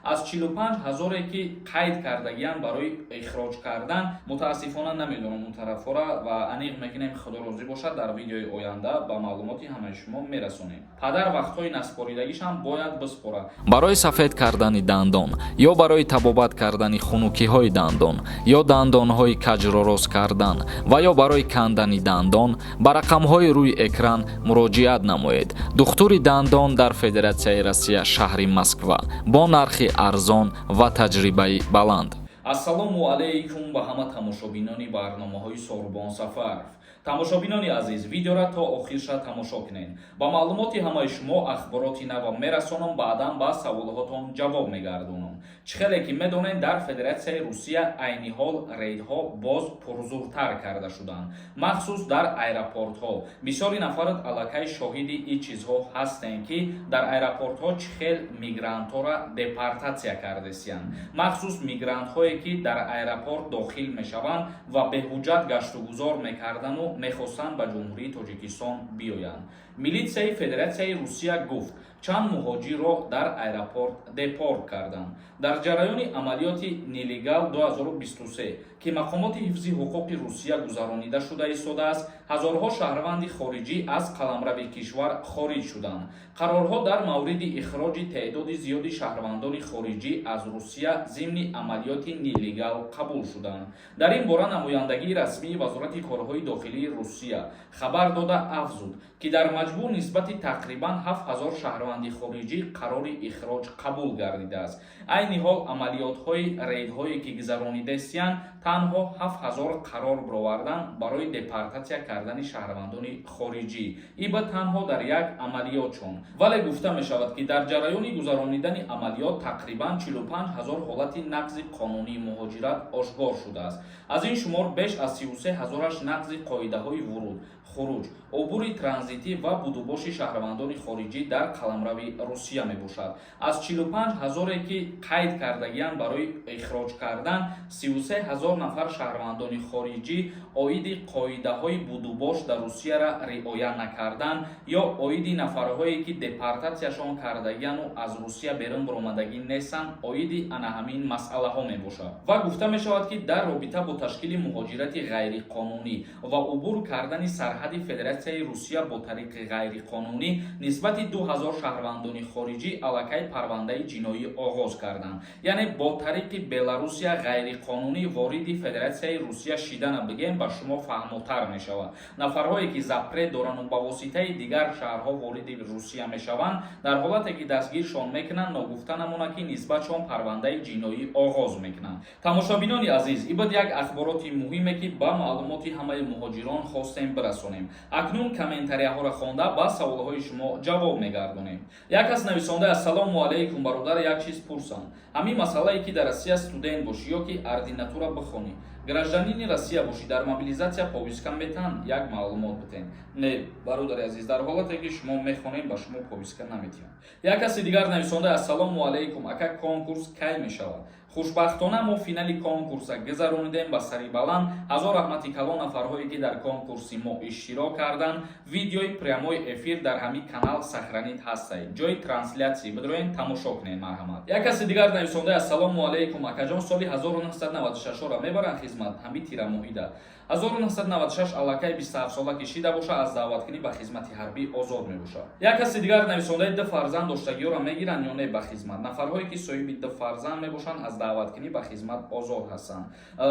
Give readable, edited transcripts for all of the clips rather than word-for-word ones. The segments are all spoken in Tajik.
Аз 45 ҳазоре, ки қайд кардагиянд барои ихроҷ кардан, мутаассифона, намедонам он тарафҳоро ва аниқ мекунем, Худо розӣ бошад, дар видеои оянда ба маълумоти ҳамаи шумо мерасонем. Падар вақтҳои наспоридагишам бояд биспорад. Барои сафед кардани дандон ё барои табобат кардани хунукиҳои дандон ё дандонҳои каҷро рост кардан ва ё барои кандани дандон ба рақамҳои рӯи экран муроҷиат намоед. Духтури дандон дар Федератсияи Россия, шаҳри Москва, бо нархи арзон ва таҷрибаи баланд. Ассалому алайкум ба ҳама тамошобинони барномаҳои Сорбон Сафаров. Тамошобинони азиз, видеора то охирша тамошо кунед. Ба маълумоти ҳамаи шумо ахбороти нава мерасонам, баъдан ба саволҳотон ҷавоб мегардонам. Чӣ хеле ки медонед, дар Федератсияи Русия айни ҳол рейдҳо боз пурзуртар карда шуданд, махсус дар аэропортҳо. Бисёри нафарот аллакай шоҳиди ин чизҳо ҳастем, ки дар аэропортҳо чӣ хел мигрантҳоро депортатсия кардесиянд, махсус мигрантҳое, ки дар аэропорт дохил мешаванд ва беҳуҷҷат гаштугузор мекардану мехостанд ба Ҷумҳурии Тоҷикистон биёянд. Милитсияи Федератсияи Русия гуфт, чанд муҳоҷирро дар аэропорт депорт карданд. Дар ҷараёни амалиёти «Нелегал 2023», ки мақомоти ҳифзи ҳуқуқи Русия гузаронида шуда истодааст, ҳазорҳо шаҳрванди хориҷӣ аз қаламрави кишвар хориҷ шуданд. Қарорҳо дар мавриди ихроҷи теъдоди зиёди шаҳрвандони хориҷӣ аз Русия зимни амалиёти «Нелегал» қабул шуданд. Дар ин бора намояндагии расмии Вазорати корҳои дохилии Русия хабар дода, афзуд, ки дар маҷмӯъ нисбати тақрибан 7000 шаҳрванди хориҷӣ қарори ихроҷ қабул гардидааст. Айни ҳол амалиётҳои рейдҳое, ки гузаронидастиянд, танҳо 7000 қарор бировардан барои депортатсия кардани шаҳрвандони хориҷӣ, иба танҳо дар як амалиётшон. Вале гуфта мешавад, ки дар ҷараёни гузаронидани амалиёт тақрибан 45 ҳазор ҳолати нақзи қонунии муҳоҷират ошкор шудааст. Аз ин шумор беш аз 33 ҳазораш нақзи қоидаҳои вуруд, хуруҷ, убури транзитӣ ва будубоши шаҳрвандони хориҷӣ дар қаламрави Русия мебошад. Аз 45 ҳазоре, ки қайд кардагианд барои ихроҷ кардан, 33 ҳазор нафар шаҳрвандони хориҷӣ оиди қоидаҳои будубош дар Русияра риоя накардан ё оиди нафарҳое, ки депортатсияшон кардагиану аз Русия берун баромадагӣ нестанд, оиди ана ҳамин масъалаҳо мебошад. Ва гуфта мешавад, ки дар робита бо ташкили муҳоҷирати ғайриқонунӣ ва убур кардани сарҳади Федератсияи Русия бо тариқи ғайриқонунӣ нисбати 2000 шаҳрвандони хориҷӣ аллакай парвандаи ҷиноӣ оғоз карданд. Яъне бо тариқи Беларусия ғайриқонунӣ вориди Федератсияи Русия шидана бигем, ба шумо фаҳмотар мешавад. Нафарҳое, ки запрет дорану ба воситаи дигар шаҳрҳо вориди Русия мешаванд, дар ҳолате ки дастгиршон мекунанд, ногуфта намонад, ки нисбатшон парвандаи ҷиноӣ оғоз мекунанд. Тамошобинони азиз, ибад як ахбороти муҳиме, ки ба маълумоти ҳамаи муҳоҷирон хостем бирасонем. Акнун комментарияҳоро хонда, ба саволҳои шумо ҷавоб мегардонем. Як кас нависонда: «Ассалому алайкум, бародар, як чиз пурсам. Ҳамин масъалае, ки дар Россия студент бошӣ ё ки ординатура бихонӣ, гражданини Россия бошӣ, дар мобилизатсия повестка метаҳанд? Як маълумот битен». Не, бародари азиз, дар ҳолате ки шумо мехонем, ба шумо повестка наметиҳанд. Як каси дигар нависонда: «Ассалому алайкум, ака, конкурс кай мешавад?» Хушбахтона, мо финали конкурса гузаронидем ба сари баланд. Ҳазор раҳмати калон нафарҳое, ки дар конкурси мо иштирок карданд. Видеои прямой эфир дар ҳамин канал сохранить ҳастай, ҷои трансляция бидроен, тамошо кунед, марҳамат. Як каси дигар нависонда: «Ассалому алайкум, акаҷон, соли 1996-ро мебаранд хизмат ҳамин тирамоҳида?» 1996 аллакай 27 сола ки шида боша, аз даъваткунӣ ба хизмати ҳарбӣ озод мебошад. Як каси дигар нависондаи: «Ду фарзанд доштагиёро мегиранд ё не ба хизмат?» Нафарҳое, ки соҳиби ду фарзанд мебошанд, аз даъваткунӣ ба хизмат озод ҳастанд.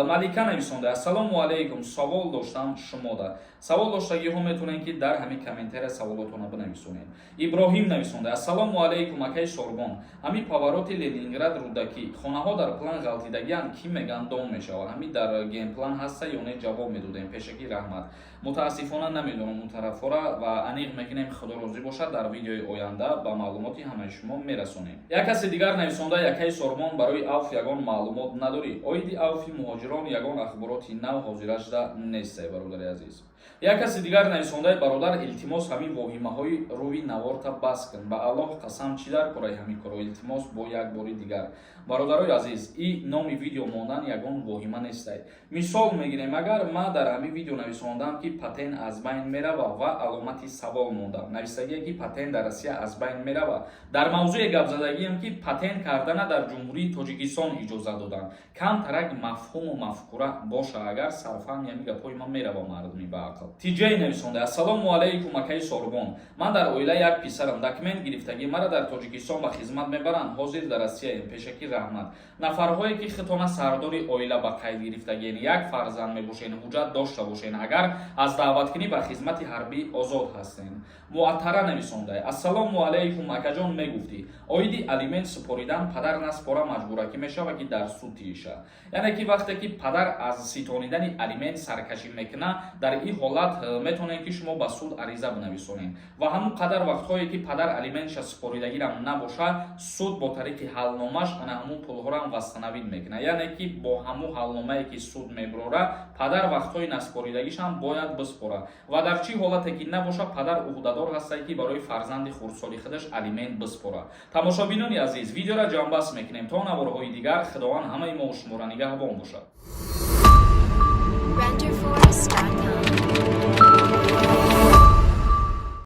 Малика нависонда: «Ассалому алайкум, савол доштам шумода». Савол доштагиҳо метавонед, ки дар ҳамин комментария саволотонро бинависонед. Иброҳим нависонда: «Ассалому алайкум, акаи Сорбон, ҳамин повороти Ленинград, Рӯдакӣ хонаҳо дар план ғалтидагианд, кӣ меган дом мешавад? Ҳамин дар генплан ҳаста ё не? Ҷавоб медодем, пешакӣ раҳмат». Мутаассифона, намедонам он тарафҳоро ва аниқ мекунем, Худо розӣ бошад, дар видеои оянда ба маълумоти ҳамаи шумо мерасонем. Як каси дигар нависонда: «Акаи Сорбон, барои авф ягон маълумот надорӣ?» Оиди авфи муҳоҷирон ягон ахбороти нав ҳозирашда нестай, бародари азиз. Як каси дигар нависондаи: «Бародар, илтимос, ҳамин воҳимаҳои рӯи наворта бас кун. Ба Аллоҳ қасам, чӣ дар кораи ҳамин коро? Илтимос, бо як бори дигар». Бародарои азиз, и номи видео мондан ягон воҳима нестай. Мисол мегирем, агар ман дар ҳамин видео нависондам, ки патент аз байн мерава, ва аломати савол мондам, навистагие, ки патент дар Россия аз байн мерава, дар мавзӯе гапзадагиам, ки патент кардана дар Ҷумҳурии Тоҷикистон иҷоза доданд. Камтарак мафҳуму мафкура боша, агар сарфаҳм ями гапҳои ман мерава мардуми баақл. Тиҷай нависонда: «Ассалому алайкум, акаи Сорбон. Ман дар оила як писарам, документ гирифтагӣ, мара дар Тоҷикистон ба хизмат мебаранд. Ҳозир дар Россияем. Пешакӣ раҳмат». Нафарҳое, ки хитона сардори оила ба қайд гирифтагиен, як фарзанд мебошен, ҳуҷҷат дошта бошен, агар аз даъваткунӣ ба хизмати ҳарбӣ озод ҳастен. Муаттара нависонда: «Ассалому алайкум, акаҷон, мегуфтӣ оиди алимент супоридан, падар наспора, маҷбуракӣ мешава, ки дар суд тииша». Яъне ки вақте ки падар аз ситонидани алимент саркашӣ мекуна, дар ин ҳолат метавонед, ки шумо ба суд ариза бинависонед ва ҳамон қадар вақтҳое, ки падар алиментша супоридагирам набоша, суд бо тариқи ҳалномаш ана ҳамун пулҳоам восстановить мекунад. Яъне ки бо ҳамун ҳалномае, ки суд мебурора, падар вақтҳои наспоридагишам бояд биспора ва дар чӣ ҳолате ки набоша, падар уҳдадор ҳастад, ки барои фарзанди хурдсоли худаш алимент биспора. Тамошобинони азиз, видеора ҷамъбаст мекунем. То наворҳои дигар, Худованд ҳамаи мо шуморо нигаҳбон бошад.